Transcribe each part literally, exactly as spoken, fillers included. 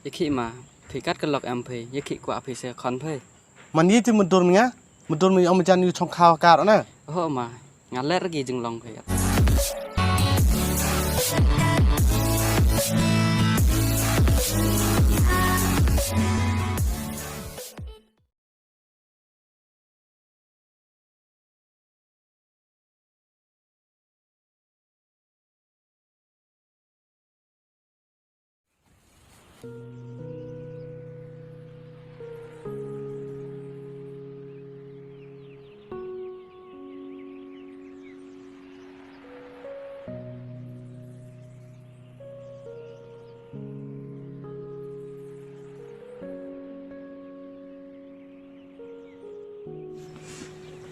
Ïa khih ma, phi kat ka lok em phi, ïa khih kwah phi se khon phi. Man ïa ti mudur mi nga, mudur mi ong ma jan ïu chong khaw kar na. Ho ma, nga leh ragi jinglong phi.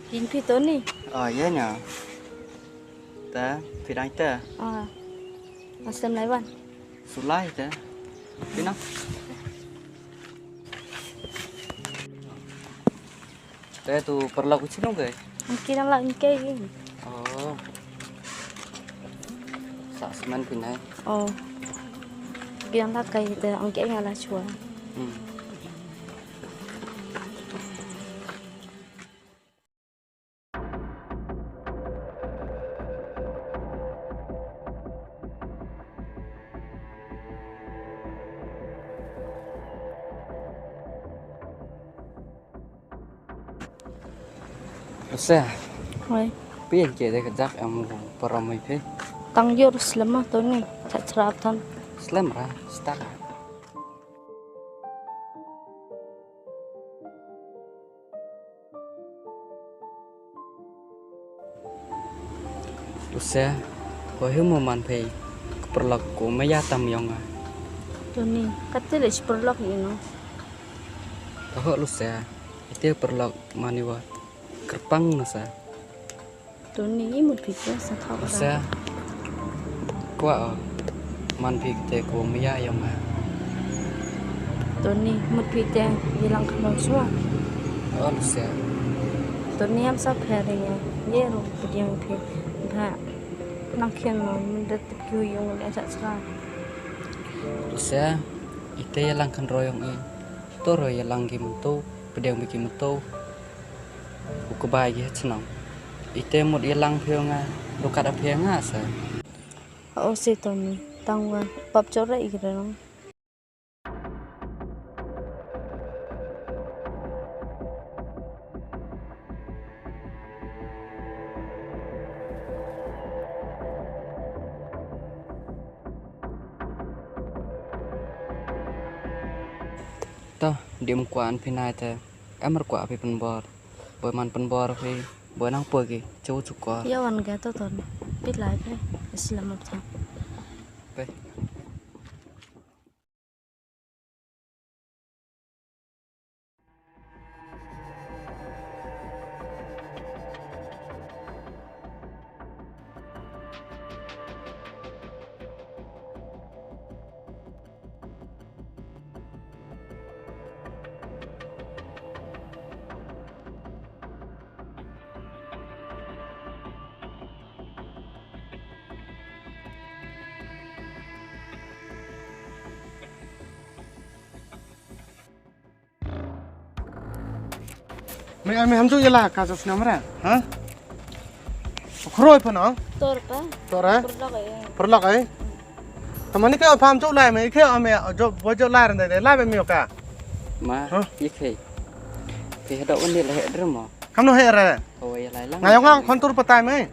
Kin phi Tony? Ah, ïa nya. Ta, phi dang te? Ah. Asem lai wan. Sulai te. Phi na? Te tu paralok u chino ke? Ki dang la ngke. Oh. Sa semen phi nai. Oh. Ki dang la kai te ngke nga la chua. Hmm. Ose. Hoi. Phi ïa ke de ka jak em parom mai phi. Tang yor slem ma Tony, cha chrap tan. Slem ra, star. Use, ko hi mo man phi, ka paralok ko maya tam yong a. Tony, kate le shi paralok ino. Taho Use, ite paralok mani wa, kerpang nasa. Tony, i mut phi te sa thau ka. Use, kwah o, man phi te ko maya yong a. Tony, mut phi te, i lang ka long sua. O Use. Tony, am sa phe ring e, ye ro pdiang phi, ba, nang khian lo, mun det tip kiu yong le cha cha. Use, ite ye lang kan ro yong i, to ro ye lang ki mun to, pdiang bi ki mun to. U kbai ki ha chnong. Ite mut ïalang phi nga, rukat a phi nga sa. O se Tony, tang wa, pap chore i kre nong. To, dim kwan phi nai te, em rukat phi pynbor. Boi man pynbor phi, boi nang poi ki, chu chu kor. Ïa wan ga to ton. Pit lai phi, Islam ap thang. Pe. Me, me ham chu ïa la ka jong snam ra, ha? Khroi pa no? Tor pa. Tor, eh? Purlok ai. Purlok ai. Tamani ke pham chu lai me, ke ame jo, bo jo lai ran dai, lai be me ka. Ma, ha? Ye ke. Ke hadok wan ni la he drum mo. Kam no he ra. O ye lai lang. Nga yong nga khon tur patai me.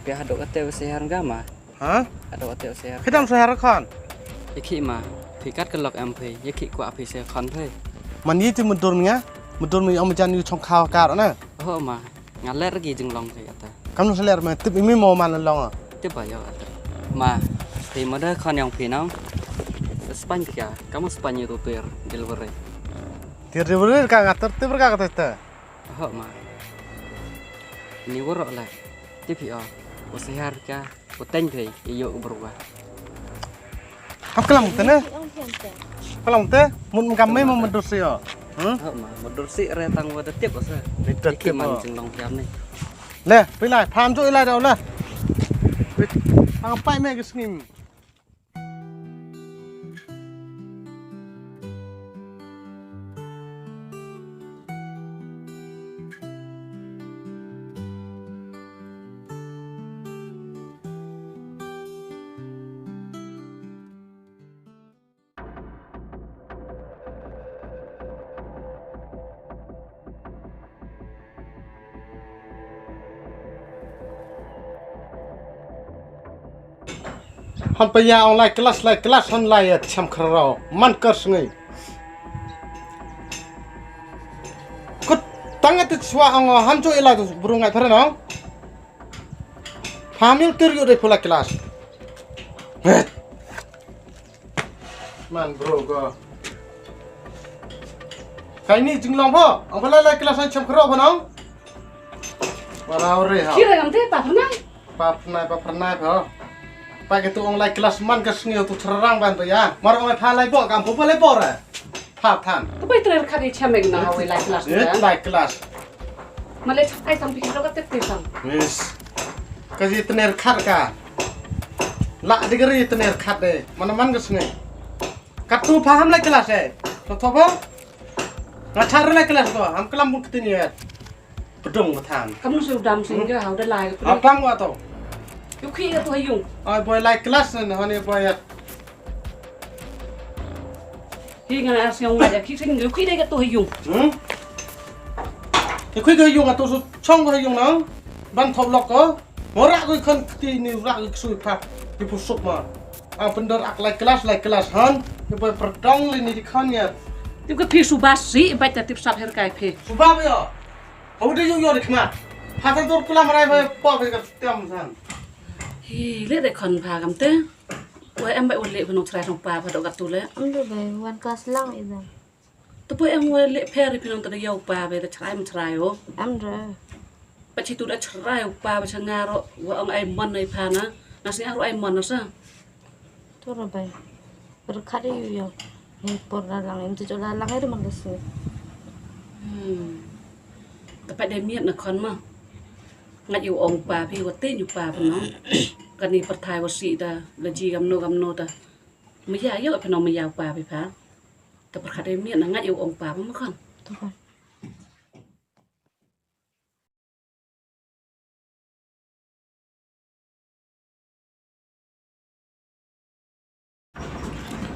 Ke hadok ate se har nga ma. Ha? Hadok ate se har. Khidam se har khon. Ye khih ma. Phi kat ka lok em phi. Ye khih kwah phi se khon phi. Man yi ti mudur mi nga. Mudur mi ong ma jan yu chong khaw kar na. Ho ma. Nga ler ki jinglong phi ata. Kam no se ler ma tip imi mo man long. Tip ba yo ata. Ma. Phi ma da khon yong phi nong. Spany ka. Kam spany tu tuir delivery. Tuir delivery ka nga ter tip ka ka ta. Ho ma. Ni woro la. Tip hi o. O se har ka. Ko teng thei, ïa ïoh ka brua. Hap klam te ne? Klam te? Mut kam mai mo mudur si o. Hmm? Hap ma, mudur si re tang wa da tip o sa. Ni da tip man o. Jinglong thiam ni. Le, pi lai, pham ju ilai da le. Ang pai me ki sngim. Han pa ïa ong lai klas, lai klas, han lai ïa chem kharau. Man ka sngi. Kut tang ïa te chwa ong ham ju ila tu bru ngai phareng ong. Phamil tir yu dei pula klas. Man bro go. Kaini jinglong pho. Ong pala lai klas ai chem kro pho nong. Wala ore ha. Kira ngam te pa pernai. Pa pernai, pa pernai pho. Pa ke tu ong lai klas man ka sngi tu cherang ban tu ya. Mar ong pha lai bo kam pho lai bo re. Pha than. Tu bai trer khat ni chem eng na hawai lai klas. Eh, lai klas. Male chakai sam pikir ka tep te sam. Yes. Ka ji tner khat ka. La degree tner khat de. Mana man ka sngi. Kat tu paham lai klas eh. To to ba. Nga char lai klas to. Ham kelam bun ktini eh. Pedong ba than. Kam nu su dam sing ga hau da lai. Apang wa to. Yu khi ga tu ha yung. Ai boy lai klas ne hani boy eh. Hi nga as yong ma ja ki sing yu khi dei ka tu ha yung. Hmm? Yu khi ka yung atu su chong ka yung na. Ban thop lok ko. Mo rak ko khon kti ni rak ko sui pa. Ki pu sup ma. Ang pendor ak lai klas lai klas han. Ki boy perdong li ni di khon ya. Tip ka phi su bas si ba ta tip sap her kai phi. Su ba yo. Hau de yung yo di khma. Pha ta dur kula marai ba po ka tiam san. Hi le de khon pha kam te. Wa em bai wa leh phi nong chrai nong pa pha dok kat tu le. Em da bai wan klas lang i da. Te poi em wa leh pher phi nong te da yow pa bai da chrai ma chrai o. Em da. Pa chi tu da chrai o pa ba cha nga ro wa ong ai mon ai pha na. Na sing ro ai mon na sa. Tu ra bai. Berkat yu yow. Ni por da lang em tu da lang ai de man da sing. Hmm. Te pa de miet na khon ma. Ngat yu ong pa phi wa te nyu pa phi nong. Kani perthai wa si da la ji gam no gam no da. Maya ïa phi nong maya pa phi pha. Ta pyrkhat dei miet na ngat ïa u ong pa ma khon. To khon.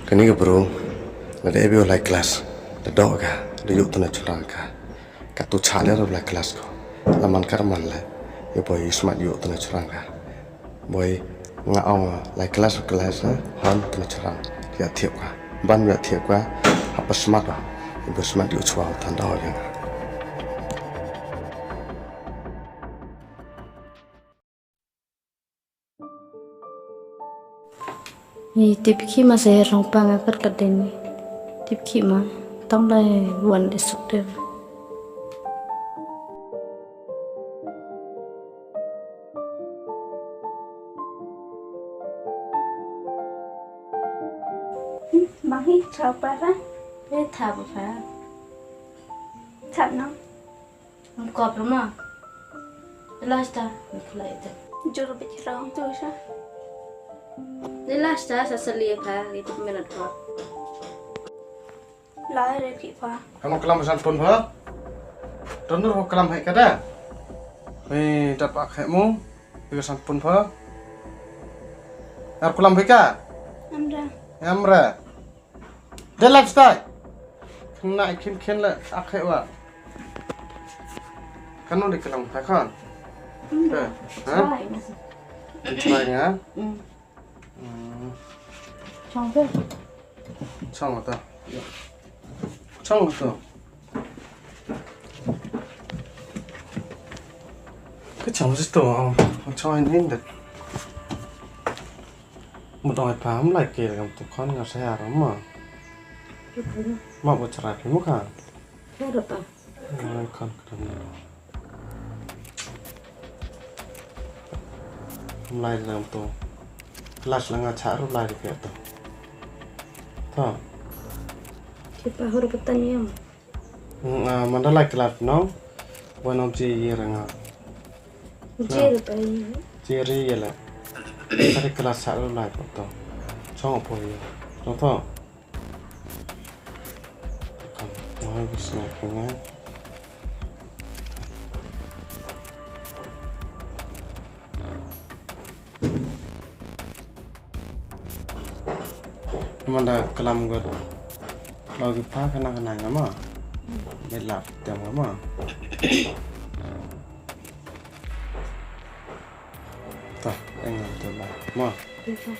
Kani ka bru la dei ïa u lai klas. Da dok ka da yu tena chura ka. Ka tu cha le ru lai klas ko. La man kar man le. Ïa boy smat yu tena chura ka. Boy nga ong lai klas klas na han tu chara. Ya thiap ka ban ya thiap ka. Hapa smat ba. Ibu smat yu chwa tan da ya. Ni tip ki ma se rong pa nga kar ka den ni. Tip ki ma tang lai wan de suk de. Bang hi chau pa ra. Ye tha pa pa. Chap no. Ngam kop ra ma. Last ta. Ngam khlai ta. Jur bit rong tu sa. Ni last ta sa sali pa itu minat ko. Lai re phi pa. Kamu kelam pesan pun pa. Tonur ko kelam hai kada. Hei dat pak hai mu. Pesan pun pa. Ar kulam bika. Amra. Amra. Delak stai. Kena ikin ken le akhek wa. Kanu di kelam hai kan. Amra. Ha? Try mas. Try ya. Hmm. Chong tu. Chong tu. Chong tu. Ka chong tu. Chong ini dah. Mut ong ai pam lai ke ngam tu khon nga sa ya ram ma. Ma bu chara phi mu kha. Ai khon kdam. Lai ngam tu. Klas la nga cha ru lai ke tu. Tho. Ki pa hur patan yam. Mandalay klas no. Wa nong ji ye ra nga. Ji ra pa ye. Ji ri ye la. Kari klas sa ru lai pa to. Chong po ye. Chong to. Kam mo bu sna ko nga. Manda kalam got. Lo ki pa kana kana nga ma. Ni lap tem nga ma. Ta, enga tu la. Ma. Ni pa.